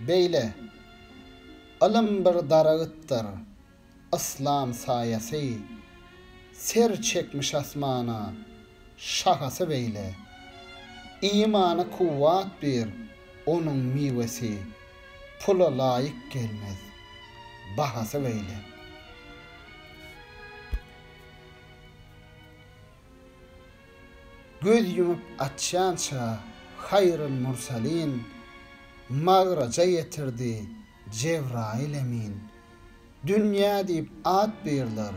Beýle. Ylym bir daragytdyr, yslam saýasy, Ser çekmiş asmana, şahasy beýle. Imana kuwwat biýr, onuň miwesi, Pula laýyk gelmez, bahasy beýle. Göz ýumup açýança Haýryl Mursalin Magraja ýetirdi Jebraýyl emin. Dünýä diýip at birler,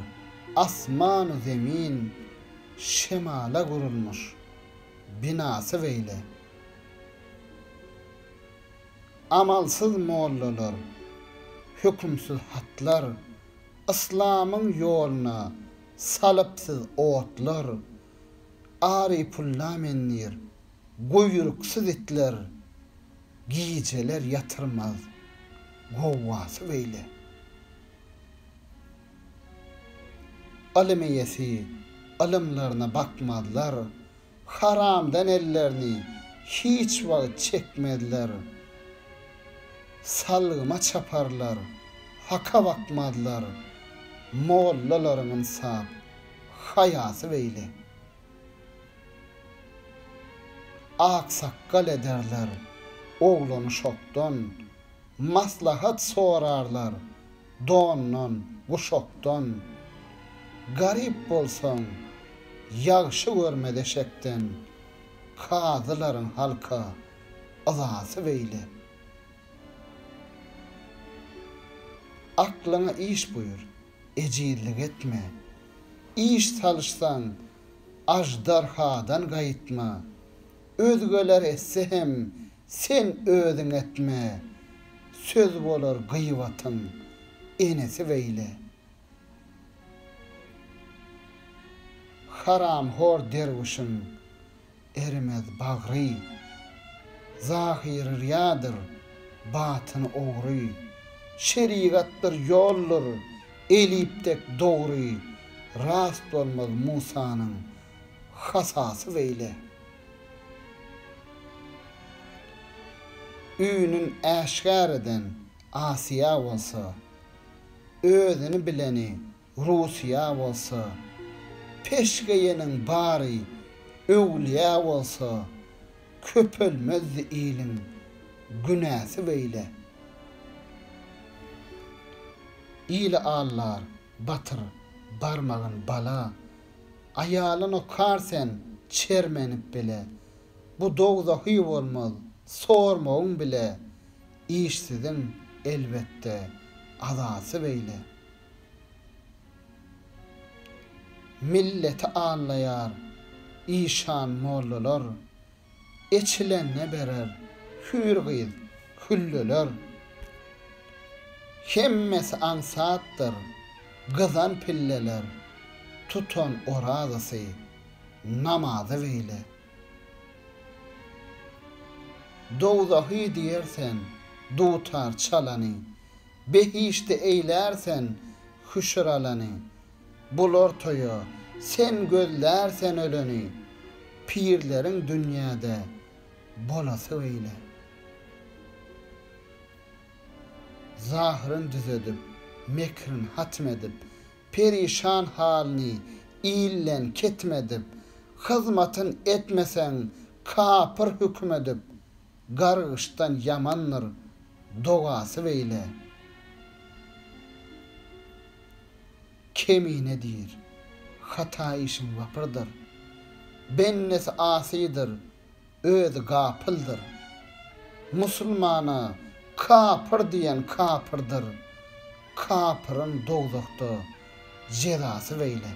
asman-u zemin Şemala gurulmyş, binasy beýle. Amalsyz mollalar, hökümsiz hatlar, Yslamyň ýoluna salyp siz otlar, Arypulla mendir, guýruksyz itler, Gijeler ýatyrmaz gowgasy beýle. Ylym eýesi ylymlaryna bakmazlar, Haramdan ellerini hiç wagt çekmezler. Salgyma çaparlar, haka bakmazlar, Mollalaryň ynsap, haýasy beýle. Aksakgal ederler oglany şokdan, Maslahat sorarlar dondan, guşakdan. Garyp bolsaň, ýagşy görmez eşekden, Kazylaryň halka yzasy beýle. Aklyňa iş buýur, ejizlik etme. Iş salyşsaň, aždarhadan gaýtma. Özgeler etse hem sen özüň etme, Söz bolar gyýbatyň enesi beýle. Haramhor derwüşiň erimez bagry, Zahyry ryýadyr, batyny ogry. Şerigat bir ýoldur, elip dek dogry, Rast bolmaz Musanyň hasasy beýle. Üýnün äşgär eden Asyýa bolsa, Özüni bileni Rusyýa bolsa, Peş geýeniň bary öwlüýä bolsa, Köpelmezdi iliň günäsi beýle. Ili aldar, batyr, barmagyn bala, Aýalyn okar sen çermenip bile, Bu dowzahy bolmaz sormagyň bile, Işsiziň, elbetde, azasy beýle. Milleti aldaýar işan-mollalar, Eçilende berer hüýr gyz hülleler. Hemmesi aňsatdyr gyzan pilleler, Tutan orazasy, namazy beýle. Dowzahy diýer sen dutar çalany, Behişdi eýlär sen hüşür alany. Bular toýa, sen gözlär sen öleni, Pirleriň dünýäde bolasy beýle. Zahyryn düzedip, mekrin hatm edip, Perişan halyny ilden ketm edip, Hyzmatyn etmeseň kapyr höküm edip, Gargyşdan ýamandyr dogasy beýle. Kemine diýr, hata işiň wapyrdyr. Bendesi asydyr, özi gapyldyr. Musulmana kapyr diýen kapyrdyr, Kapyryň dowzahda jezasy beýle.